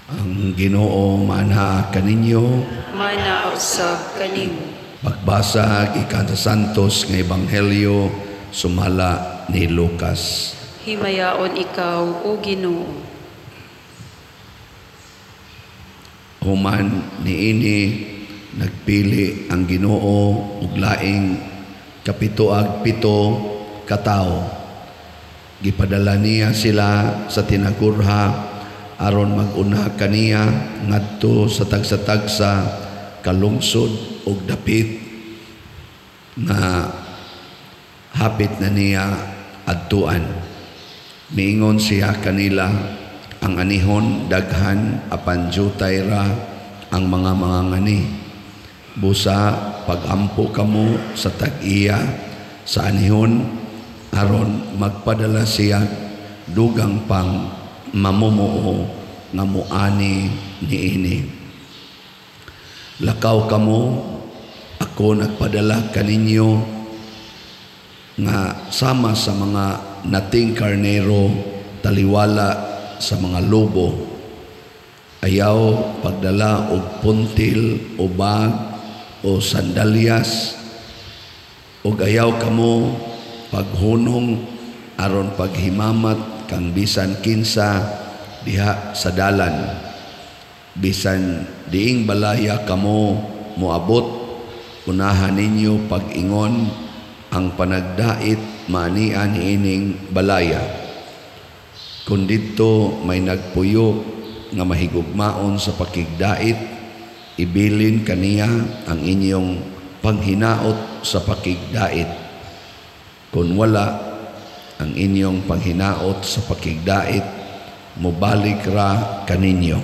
Ang Ginoo maanaa kaninyo. Mana usab kanimo. Pagbasa gikan sa Santos nga Ebanghelyo sumala ni Lucas. Himayaon ikaw, o Ginoo. Human niini nagpili ang Ginoo og laing 77 ka tawo. Gipadala niya sila sa tinagurha aron mag-una kaniya ngadto sa tagsa-tagsa kalungsod og dapit nga hapit na niya adtuan. Miingon siya kanila, ang anihon daghan apan jutay ra ang mga mangangani. Busa pagampo kamo sa tag-iya sa anihon aron magpadala siya dugang pang mamumuo nga muani niini. Lakaw kamo, ako nagpadala kaninyo nga sama sa mga nating karnero taliwala sa mga lobo. Ayaw pagdala og puntil o bag o sandalyas, ug ayaw kamo paghunong aron paghimamat kang bisan kinsa diha sa dalan. Bisan diing balaya kamo moabot, unahan ninyo pag-ingon ang panagdait maanian niining balaya. Kun didto may nagpuyo nga mahigugmaon sa pakigdait, ibilin kaniya ang inyong panghinaot sa pakigdait. Kun wala ang inyong panghinaot sa pakigdait, mobalik ra kaninyo.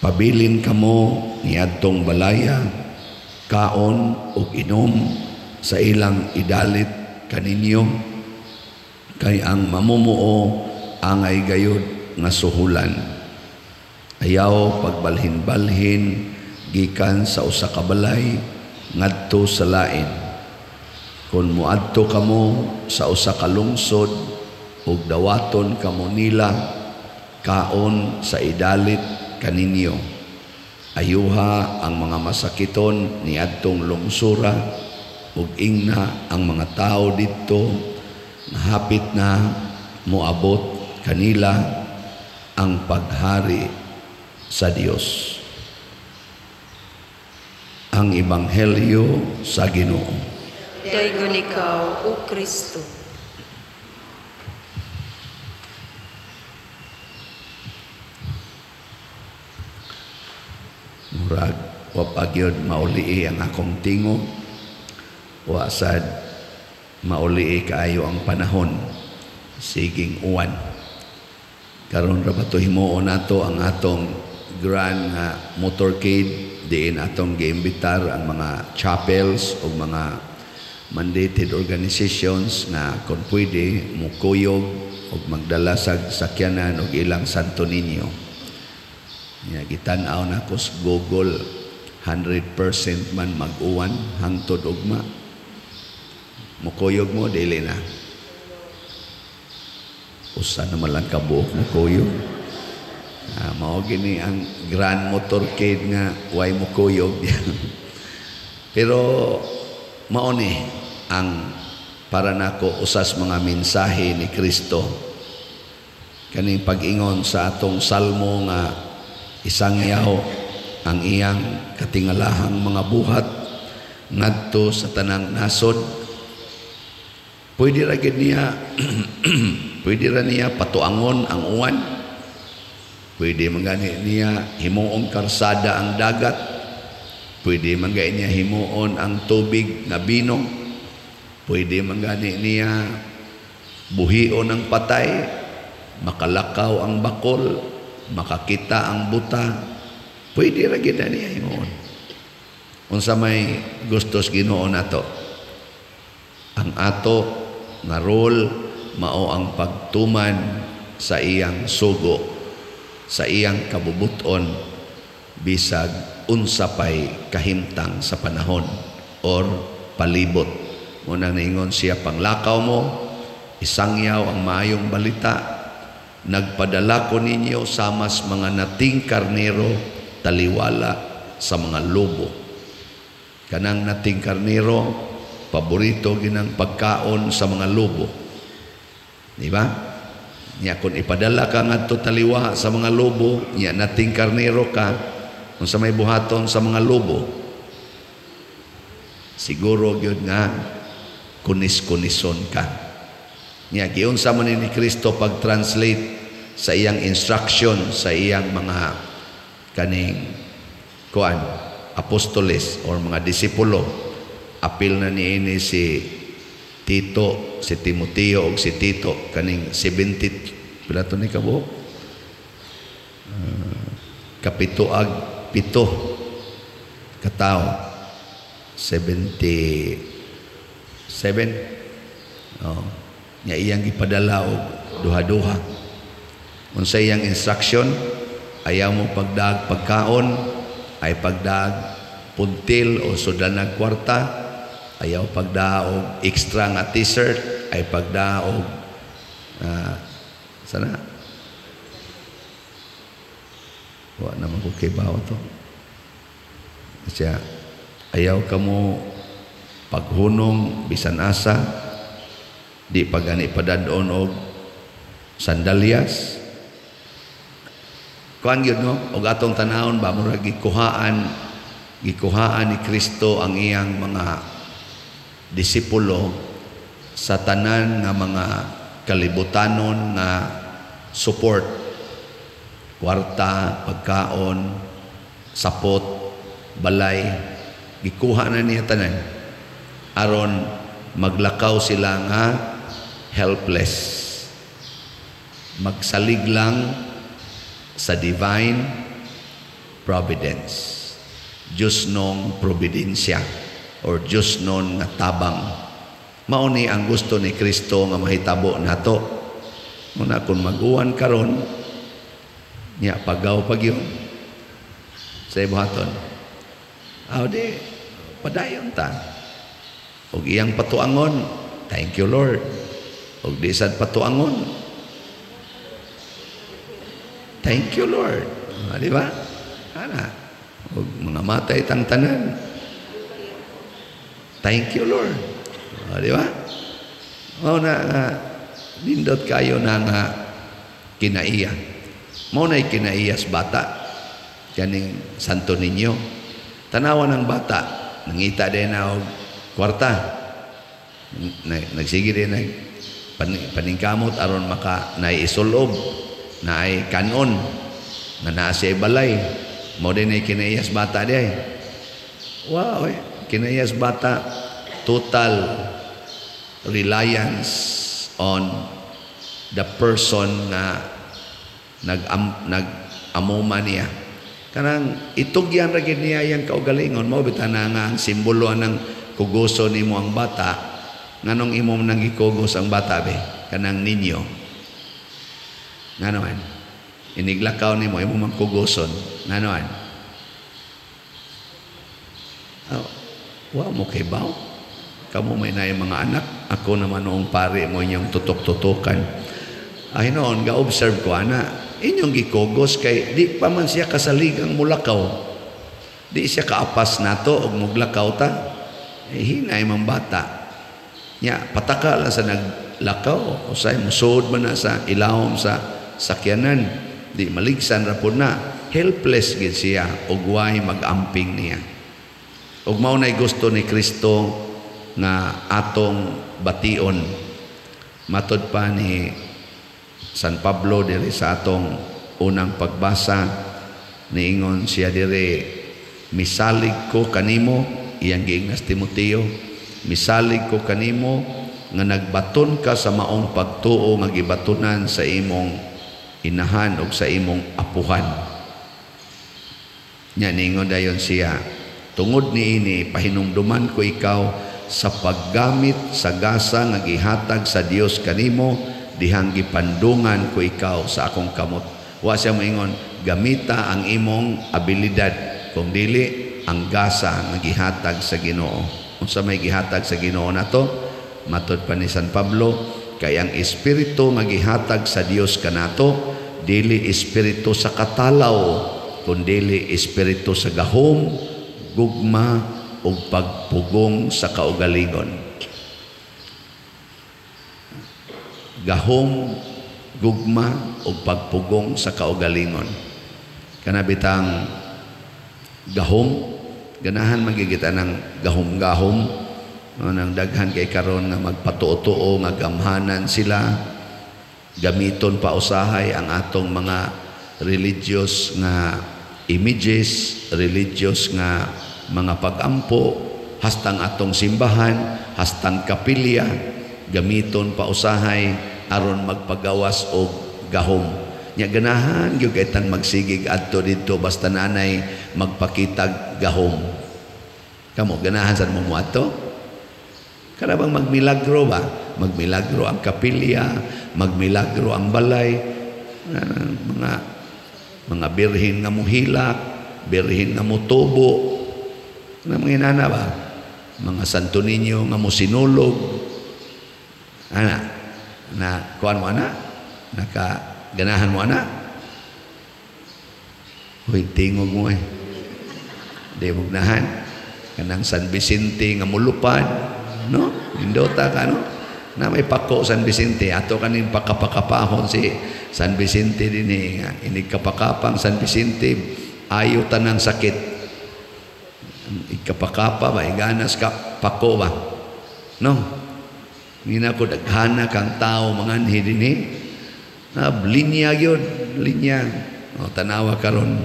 Pabilin kamo niadtong balaya, kaon ug inom sa ilang idalit kaninyo, kay ang mamumuo angay gayud nga suhulan. Ayaw pagbalhin-balhin gikan sa usa ka balay ngadto sa lain. Kun moadto kamo sa usa ka lungsod ug dawaton kamo nila, kaon sa idalit kaninyo. Ayuha ang mga masakiton niadtong lungsura ug ingna ang mga tawo didto nga hapit na moabot kanila ang paghari sa Dios. Ang Ebanghelyo sa Ginoo. Daygon ikaw, o Kristo. Murag wa pa gyud maulii ang akong tingog. Wa sad maulii kaayo ang panahon. Siging uwan. Karon ra ba to himuon nato ang atong grand nga motorcade, diin atong giimbitar ang mga chapels o mga mandated organizations na kung pwede mukuyog o magdala sa sakyanan og ilang Santo Niño. Ya, gitan-aw na ko sa Google, 100% man mag-uwan hangtod ugma. Mukuyog mo, dili na. Usa naman lang kabuok mukuyog. Mao gini ang grand motorcade nga way mukuyog. Pero mao ni ang para nako usas mga mensahe ni Kristo. Kaning pag-ingon sa atong salmo nga isangyaw ang iyang katingalahang mga buhat ngadto sa tanang nasod. Pwede ra gid niya pwede ra niya patuangon ang uwan. Pwede man gani niya himuong karsada ang dagat. Pwede man gani niya himuon ang tubig nga bino. Pwede man gani niya buhion ang patay, makalakaw ang bakol, makakita ang buta. Pwede ra gid niya himuon. Unsa may gustos Ginoo nato? Ang ato nga role mao ang pagtuman sa iyang sugo, sa iyang kabubuton, bisag unsa pay kahimtang sa panahon or palibot. Muna naingon siya, panglakaw mo, isangyaw ang maayong balita, Nagpadala ko ninyo samas mga nating karnero taliwala sa mga lobo. Kanang nating karnero, paborito ginang pagkaon sa mga lobo. Di ba? Nya kung ipadala ka ngadto taliwa sa mga lobo, nya nating karnero ka, unsa may buhaton sa mga lobo? Siguro gyud nga kunis-kunison ka. Nya giunsa man ni Kristo pag-translate sa iyang instruction sa iyang mga kaning kuan apostoles or mga disipulo. Apil na niini si Tito, si Timoteo ug si Tito, kaning 70 pila to ni kabuok? Kapito ag 7 katawo. 77. Oh, nya iyang gipadala og duha-duha. Unsa iyang instruction? Ayaw mo pagdaag pagkaon, ay pagdaag puntil o sudanag kwarta, ayaw pagdaag og extra nga t-shirt, ay pagdaag og sana wa naman ko kibaw to. Siya, ayaw ka mo paghunong bisan asa, di pa gani padadon og sandalyas. Kuan gyud, no, og atong tanawon ba, murag gikuhaan ni Kristo ang iyang mga disipulo sa tanan nga mga kalibutanon nga support, kwarta, pagkaon, sapot, balay, gikuha na niya tanan aron maglakaw sila nga helpless, magsalig lang sa divine providence, Diyos nong providensya or Diyos non nga tabang. Mao ni ang gusto ni Kristo nga mahitabo nato. Muna kung mag-uwan karon nya pagaw pag yun sa ibuhaton, aw di padayon ta og iyang patuangon, thank you Lord. Og di sad patuangon, thank you Lord. Di ba? Ana og mga matay tang tanan, thank you Lord. Di ba? Mao na nga nindot kayo na nga kinaiya. Mao na'y kinaiyas bata kaning Santo Niño. Tanawan ng bata, nangita din na og kwarta. Nagsige din nag paningkamot aron maka naisulob, naay kanon, nga naa siya balay. Mao din ay kinaiyas bata di ay. Wow, eh. Kinaiyas bata, total reliance on the person na nag-amuma niya. Kanang itugyan ra gid niya iyang kaugalingon. Mao bitaw na nga ang simbolo ng kugoso nimo ang bata. Nganong imo nang gikugos ang bata be? Kanang ninyo. Ngano man? Iniglakaw nimo imo man kugoson. Ngano man? Oh, wa mo kay baw. Kamo may naay mga anak, ako naman noong pare mo inyong tutok-tutukan. Ay noon, ga-observe ko, ana, inyong gikogos kay di pa man siya kasaligang mulakaw. Di siya kaapas nato og muglakaw ta. Eh, hinay man bata. Nya, pataka lang sa naglakaw. Usay, musuod man na sa ilawom sa sakyanan. Di maligsan ra pud na. Helpless gid siya og way mag-amping niya. Og mao nay gusto ni Kristo nga atong bation. Matod pa ni San Pablo diri sa atong unang pagbasa, niingon siya diri, misalig ko kanimo, iyang giingnas Timoteo, misalig ko kanimo nga nagbaton ka sa maong pagtuo nga gibatonan sa imong inahan og sa imong apuhan. Nya niingon dayon siya, tungod niini pahinumduman ko ikaw sa paggamit sa gasa nga gihatag sa Dios kanimo dihang gipandungan ko ikaw sa akong kamot. Wa siya moingon gamita ang imong abilidad, kung dili ang gasa nga gihatag sa Ginoo. Unsa may gihatag sa Ginoo nato? Matod pa ni San Pablo, Kay ang espiritu nga gihatag sa Dios kanato dili espiritu sa katalaw, kundili espiritu sa gahom, gugma ug pagpugong sa kaugalingon. Gahom, gugma ug pagpugong sa kaugalingon. Kana bitang gahom, ganahan magigita ng gahom-gahom, no, nang daghan kay karon nga magpatuo-tuo nga gamhanan sila, gamiton pa usahay ang atong mga religious nga images, religious nga mga pag-ampo, hastang atong simbahan, hastang kapilya, gamiton pa usahay aron magpagawas og gahom. Nya ganahan gyud kay tang magsigig adto didto basta nanay magpakitag gahom. Kamo ganahan sad mo moadto? Kana bang magmilagro ba? Magmilagro ang kapilya, magmilagro ang balay, mga birhen nga mohilak, birhen nga motubo. Kana mga inana ba? Mga Santo Niño nga mosinulog. Ana, na kuan mo ana? Naka ganahan mo ana? Hoy, tingog mo eh. Di mo ganahan. Kanang San Vicente nga mulupad, no? Indota ka, no? Na may pako San Vicente, ato kaning pakapakapahon si San Vicente dinhi nga inig kapakapang San Vicente ayo tanang sakit. Ikapakapa ba iganas ka pako ba? No? Ngina ko daghana kang tao manganhi dinhi. Na linya gyud, linya. O, tanawa karon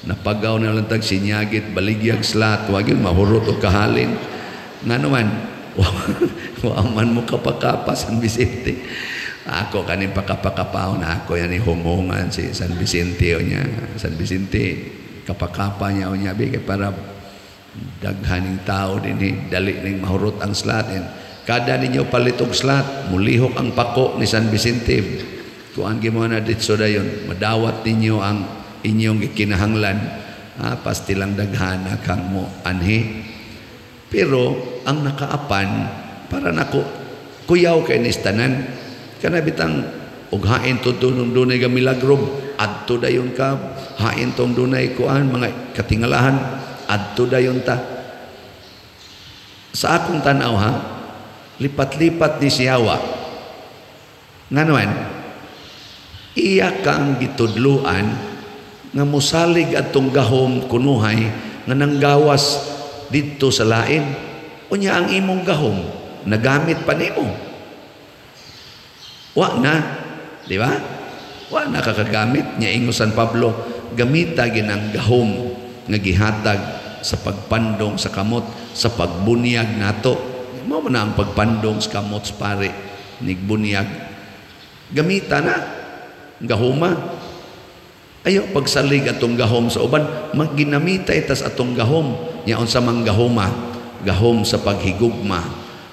napagaw na lang tag sinyagit baligyag slat, wa gyud mahurot og kahalin. Ngano man wa man mo kapakapa San Vicente. Ako kaning pakapakapahon ako yan ni humongan si San Vicente o niya. San Vicente kapakapa niya o niya bi kay para daghaning tao dinhi dali ning mahurot ang slat. Kada ninyo palit og slat, mulihok ang pako ni San Vicente. Kuan gimo na ditso dayon, madawat ninyo ang inyong gikinahanglan. Pasti lang daghana kang mo anhi. Pero ang nakaapan para nako kuyaw kay ni tanan. Kana bitang og hain to dunay ga milagro, adto dayon ka, hain tong dunay kuan mga katingalahan, adto dayon ta. Sa akong tan-aw ha, lipat-lipat ni siyawa. Ngano man, iya kang gitudluan nga mosalig atong gahom kunuhay nga nanggawas didto sa lain. Unya ang imong gahom nagamit pa nimo. Wa na, di ba? Wa na kakagamit. Nya ingon San Pablo, gamita ginang gahom nga gihatag sa pagpandong sa kamot, sa pagbunyag nato. Mao man ang pagpandong sa kamot sa pare, nigbunyag. Gamita na gahoma. Ayo pagsalig atong gahom sa uban, magginamita itas atong gahom. Nya unsa man gahoma? Gahom sa paghigugma,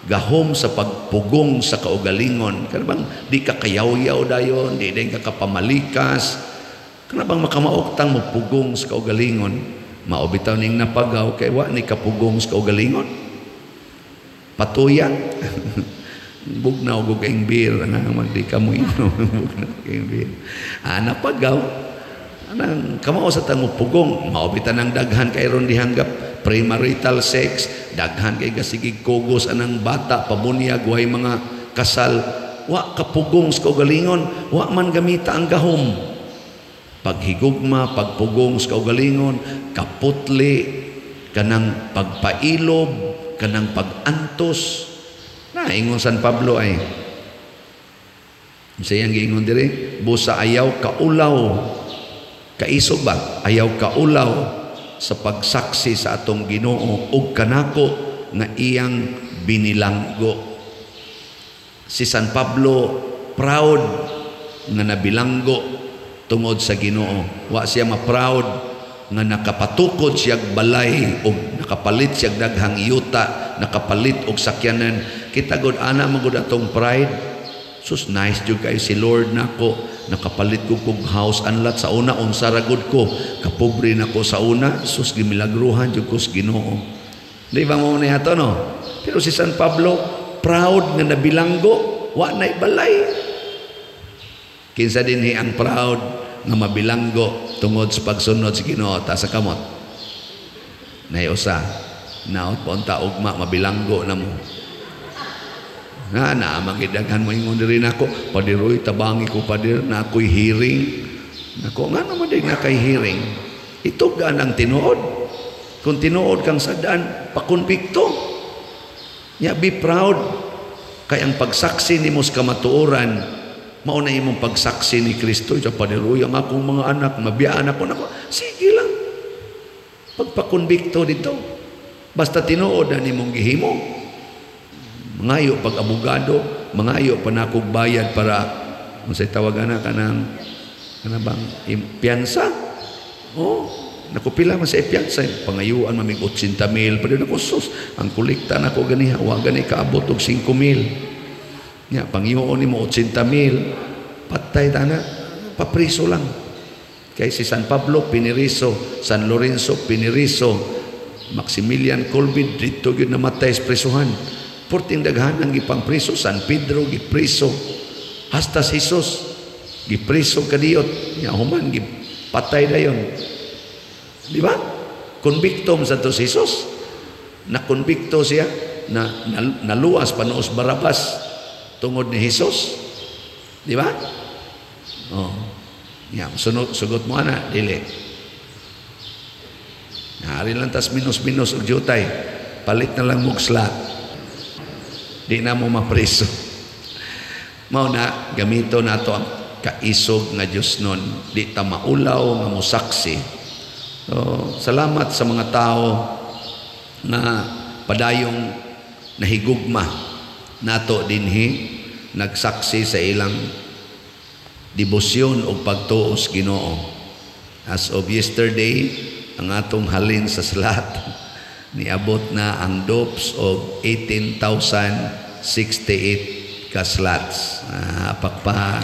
gahom sa pagpugong sa kaugalingon. Kana bang di ka kayaw-yaw dayon, di din ka kapamalikas. Kana bang makamaoktang mo pugong sa kaugalingon? Mao bitaw ning napagaw kay wa ni kapugong sa kaugalingon. Patuyang. Bugnaw og kaing beer, nga magdi ka mo inom, bugnaw kaing beer. Napagaw. Anang kamao sa tang pugong, mao bitan ang daghan kay ron dihanggap premarital sex, daghan kay gasigig kugos anang bata pabunyag way mga kasal, wa kapugong sa kaugalingon, wa man gamita ang gahom. Paghigugma, pagpugong sa kaugalingon, kaputli, kanang pagpailob, kanang pagantos. Na ingon San Pablo ay sayang giingon diri, busa ayaw kaulaw, kaisog ba? Ayaw kaulaw sa pagsaksi sa atong Ginoo ug kanako nga iyang binilanggo. Si San Pablo proud nga nabilanggo tungod sa Ginoo. Wa siya ma-proud nga nakapatukod siyag balay og nakapalit siyag daghang yuta, nakapalit og sakyanan. Kita gud ana man gud atong pride. Sus, nice jud kay si Lord nako, nakapalit ko kog house and lot sa una, unsa ra gud ko, kapobre nako sa una, sus gimilagruhan jud ko sa Ginoo. Di ba mo ni ato no? Pero si San Pablo proud nga nabilanggo. Wa na'y balay. Kinsa dinhi ang proud nga mabilanggo tungod sa pagsunod sa Ginoo? Taas sa kamot. Nay usa. Naot pa unta ugma mabilanggo na mo. Na na magidaghan mo ingon diri nako, "Pader oy, tabangi ko, pader, na ako'y hearing." Nako, nga naman din na kay hearing. Itugan ang tinuod. Kung tinuod kang sadaan, pakonbikto. Ya, be proud. Kay ang pagsaksi nimo sa kamatuoran, mao na imong pagsaksi ni Kristo. Sa "Pader oy, ang akong mga anak, mabiyaan ako." Nako, sige lang. Pagpakonbikto dito. Basta tinuod na nimong gihimo. Mangayo pag abogado, mangayo pa nakog bayad para unsay tawag ana, kanang kana bang piyansa? Oh, naku, pila man sa piyansa, pangayuan mamig 80 mil, pero naku sus, ang kolekta nako ganiha wa gani kaabot og 5 mil. Nya pangayuon nimo 80 mil, patay tana, papriso lang. Kay si San Pablo piniriso, San Lorenzo piniriso, Maximilian Kolbe dito gyud namatay sa presuhan. Porting daghan ang gipangpriso, San Pedro gipriso, hasta si Jesus gipriso kadiyot, nya human gipatay dayon. Di ba? Convicto sa to si Jesus. Na konbikto siya, na naluwas panuos Barabas tungod ni Jesus. Di ba? Oh. Ya, sunod sugot mo ana, dili. Nari lang tas minus-minus og jutay. Palit na lang mog slot. Di na mo mapreso. Mao na gamito nato ang kaisog nga Dios nun. Di ta maulaw nga mosaksi. So, salamat sa mga tao nga padayong nahigugma nato dinhi, nagsaksi sa ilang debosyon o pagtuo sa Ginoo. As of yesterday, ang atong halin sa slot niabot na ang dopes og 18,068 ka slots. Pakpak.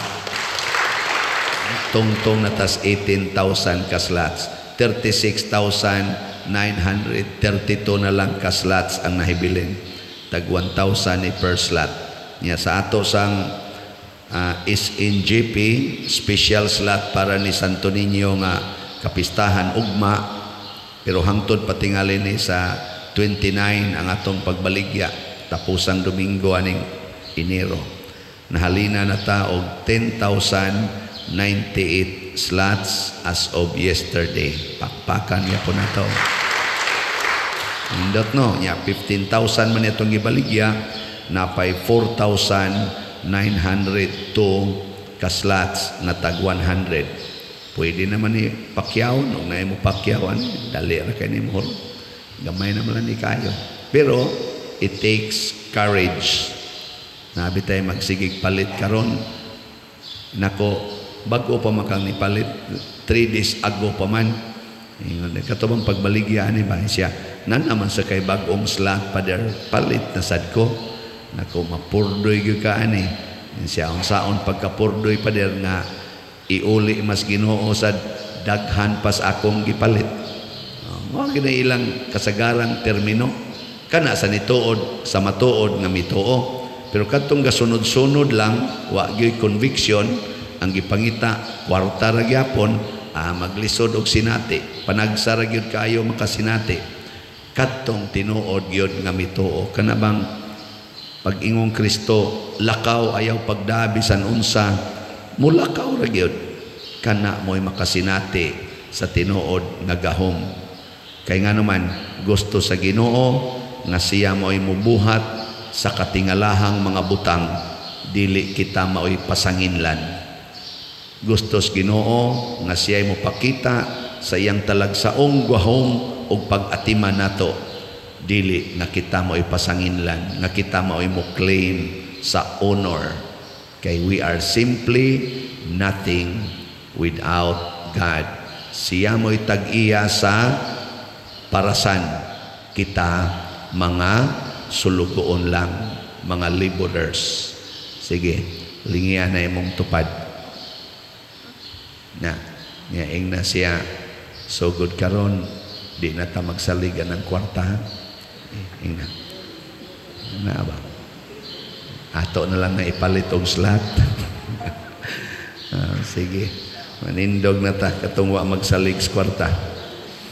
Tungtong na tas 18,000 ka slots. 36,932 na lang ka slots ang nahibilin. Tag 1,000 ni per slot. Nya sa ato sang SNGP special slot para ni Santo Niño nga kapistahan ugma, pero hangtod patingali ni sa 29 ang atong pagbaligya, tapusang Domingo aning Enero, nahalina na ta og 10,098 slots as of yesterday. Pakpakan niya po na to. Indot no, nya 15,000 man itong gibaligya, napay 4,902 ka slots na tag 100. Pwede naman ni Pacquiao, no, na mo Pacquiao, dali ra kay nimo. Gamay naman lang ni kayo. Pero it takes courage. Nabi tayo magsigig palit karon. Nako, bago pa makang nipalit, 3 days ago pa man. Ingon, kato bang pagbaligya ni ba siya? Nan naman sa kay bag-ong slot, pader, palit na sad ko. Nako, mapurdoy gyud ka ani. Siya ang saon pagkapurdoy, pader, nga iuli mas Ginoo sad daghan pas akong gipalit. Oh, mao ilang kasagarang termino kana sa nituod sa matuod nga mituo. Pero kadtong gasunod-sunod lang, wa gyud conviction, ang gipangita kwarta ra gyapon, maglisod og sinati, panagsa ra gyud kaayo makasinati. Kadtong tinuod gyud nga mituo, kana bang pag-ingong Kristo, "Lakaw, ayaw pagdabi san unsa," mulakaw ra gyud, kana mo'y makasinati sa tinuod nga gahom. Kay nga naman gusto sa Ginoo nga siya mo'y mubuhat sa katingalahang mga butang, dili kita mao'y pasanginlan. Gusto sa Ginoo nga siya mopakita sa iyang talagsaong gahom ug pag-atiman nato, dili nga kita mao'y pasanginlan, nga kita mao'y mo claim sa honor, kay we are simply nothing without God. Siya mo'y tag-iya sa parasan, kita mga sulugoon lang, mga laborers. Sige, lingian na imong tupad na niya. Ingna siya, "Sugod karon di na ta magsaligan ng kwarta." Eh, ingna na ba? Ato na lang na ipalit og slot. Ah, sige. Manindog na ta katong wa magsalig sa kwarta.